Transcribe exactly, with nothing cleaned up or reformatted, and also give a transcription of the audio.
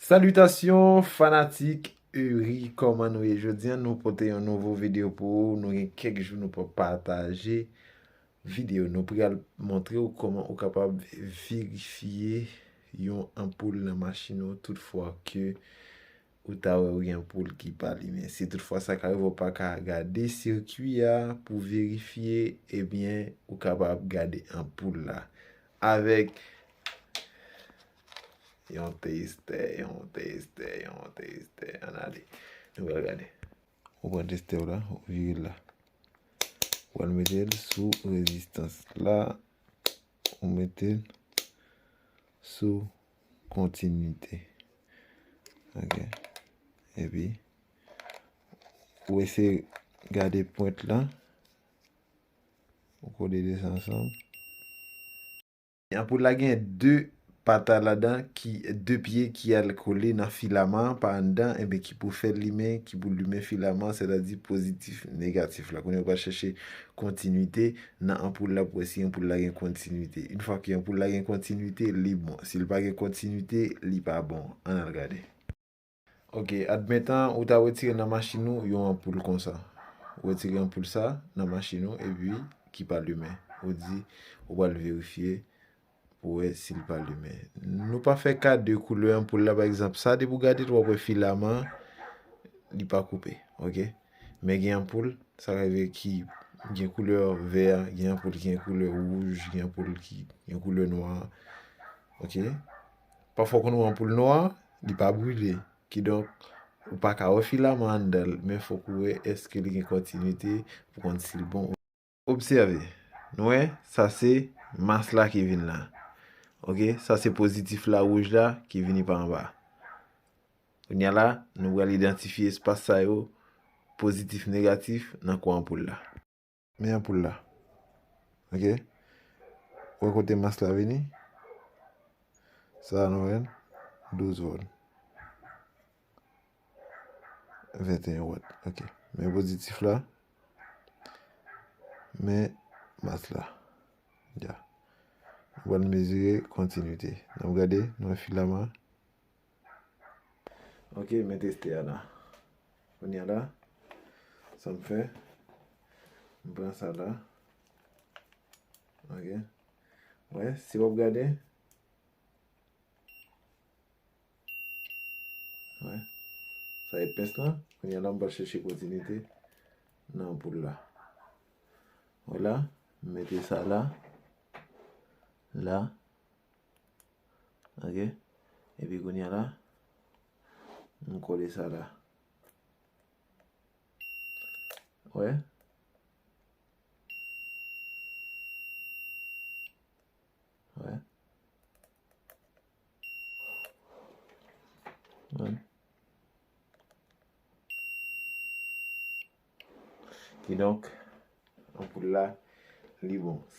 Salitasyon fanatik Eury, kòman nou ye? Jodi a nou pote yon nouvo videyo pou ou. Nou gen kèk jou nou pa pataje videyo. Nou pral montre w kòman ou kapab verifye yon anpoul nan machin ou toutfwa ke ou ta wè w gen anpoul ki pa limen. Si toutfwa sa ka rive w pa ka gade sirkwi a pou verifye, ebyen ou kapab gade anpoul la avèk yon testè, yon testè, yon testè. Ann ale. Nou pral gade. Ou pran testè w la, ou vire l la. Ou pral mete l sou rezistans la, ou mete l sou kontinite. Ok. Epi, ou eseye gade pwent la. Ou kole de sa ansanm. Anpoul la gen de pata ladan ki, de pye ki al kole nan filaman an pa anndan, enben ki pou fè l limen, ki pou limen filaman, sètadi pozitif, negatif la. Kounye a ou pral chèche kontinite nan anpoul la pou wè si anpoul la gen kontinite. Yon fwa ke anpoul la gen kontinite, li bon. Si l pa gen kontinite, li pa bon. Ann al gade. Ok, admetan ou ta retire nan machin ou yon anpoul konsa. Ou retire anpoul sa nan machin ou epi ki pa limen. Ou di ou pral verifye pou wè si l pa limen. Nou pa fè ka de koulè anpoul la, pa egzanp, sa depi w gade l, w ap wè filaman an, li pa koupe, ok? Men gen anpoul, sa ka rive ki gen koulè vè, gen anpoul ki gen koulè wouj, gen anpoul ki gen koulè nwa, ok? Pafwa w konn wè anpoul nwa, li pa brile. Kidonk, ou pa ka wè filaman anndan l, men fòk ou wè èske li gen kontinite pou konn si l bon. Obsève, nou wè, sa se mas la ki vin la. Ok, sa se pozitif la, wouj la, ki vini pa anba. Kounye a la, nou pral idantifye espas sa yo, pozitif, negatif, nan kwen anpoul la. Men anpoul la. Ok? Wè kote mas la vini? Sa a nou wè l, douz vòt. Venteyen vòt. Ok. Men pozitif la. Men mas la. Ya. Nou pral mezire kontinite. N ap gade, nou wè filaman. Ok, men testè a la. Kounye a la, sa m fè, m pran sa la. Ok. Wè, si w ap gade, wè, sa e pens lan. Kounye a la, m pral chèche kontinite nan anpoul la. Wè la, m mete sa la, la. Ok. Epi kounye a la, m kole sa la. Wè. Wè. Wè. Kidonk, anpoul la, li bon.